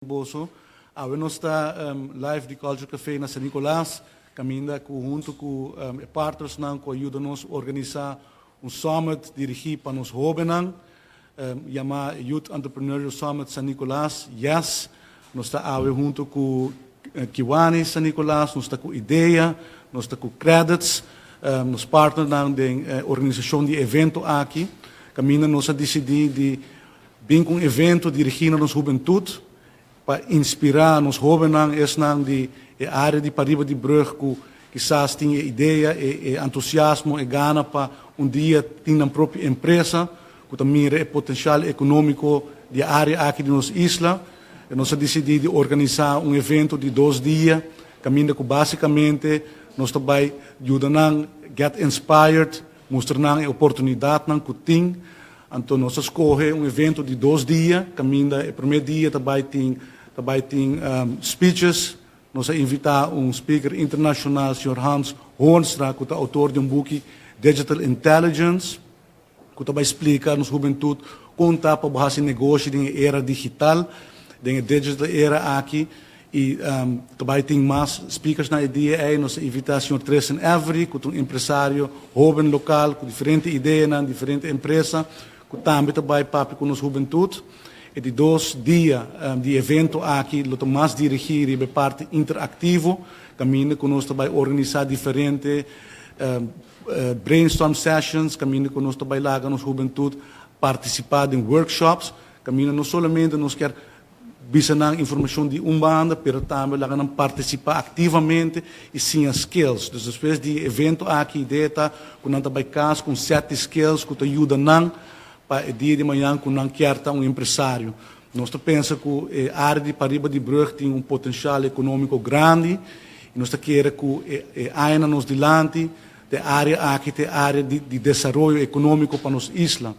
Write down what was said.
Boso. Awe nos ta live di Culture Café na San Nicolas, caminda cu hunto cu partners nan cu yuda nos organisa un summit dirigi pa nos hobennan, yama Youth Entrepreneurial Summit San Nicolas. Yes, nos ta awe hunto cu Kiwanis San Nicolas, nos ta cu IDEA, nos ta cu Qredits, nos partner nan di organisacion di evento aki. Caminda nos a dicidi di bin cu un evento dirigi na nos hubentud, pa inspira nos hobennan, esnan di e area di pariba di brug cu kisas tin idea y entusiasmo y gana pa un dia tin nan propio empresa, cu tambe e potencial economico di area aki di nos isla. Y nos a dicidi di organisa un evento di 2 dia, caminda cu basicamente nos ta bay yuda nan get inspired, mustra nan e oportunidad nan cu tin. Anto nos a scoge un evento di 2 dia, caminda e prome dia tambe tin speeches. Nos a invita un speaker internacional, Sr. Hans Hornstra, cu ta autor di un book, Digital Intelligence, cu tambe ta splica nos hubentud con ta pa haci negoshi den era digital, den digital era aki. Y tambe tin mas speakers na dia ey. Nos a invita Sr. Tristan Avery, cu ta un empresario hoben local, cu diferente idea, diferente empresa, cu tambe ta bay papia cu nos hubentud. E di 2 dia di evento aki, lo mas dirigi e parti interactivo, caminda cu nos ta bay organisa diferente brainstorm sessions, caminda cu nos ta bay laga nos hubentud participa den workshops, caminda no solamente nos kier bisa nan informacion di un banda, pero tambe laga nan participa activamente y siña skills. Dus despues di evento aki, idea ta cu nan ta bay cas cu sete skills cu ta yuda nan pa e dia di mañan cu nan kier ta un empresario. Nos ta pensa cu e area di pariba di brug tin un potencial economico grandi y nos ta kere cu e area nos dilanti, e area aki, e area di desaroyo economico pa nos isla.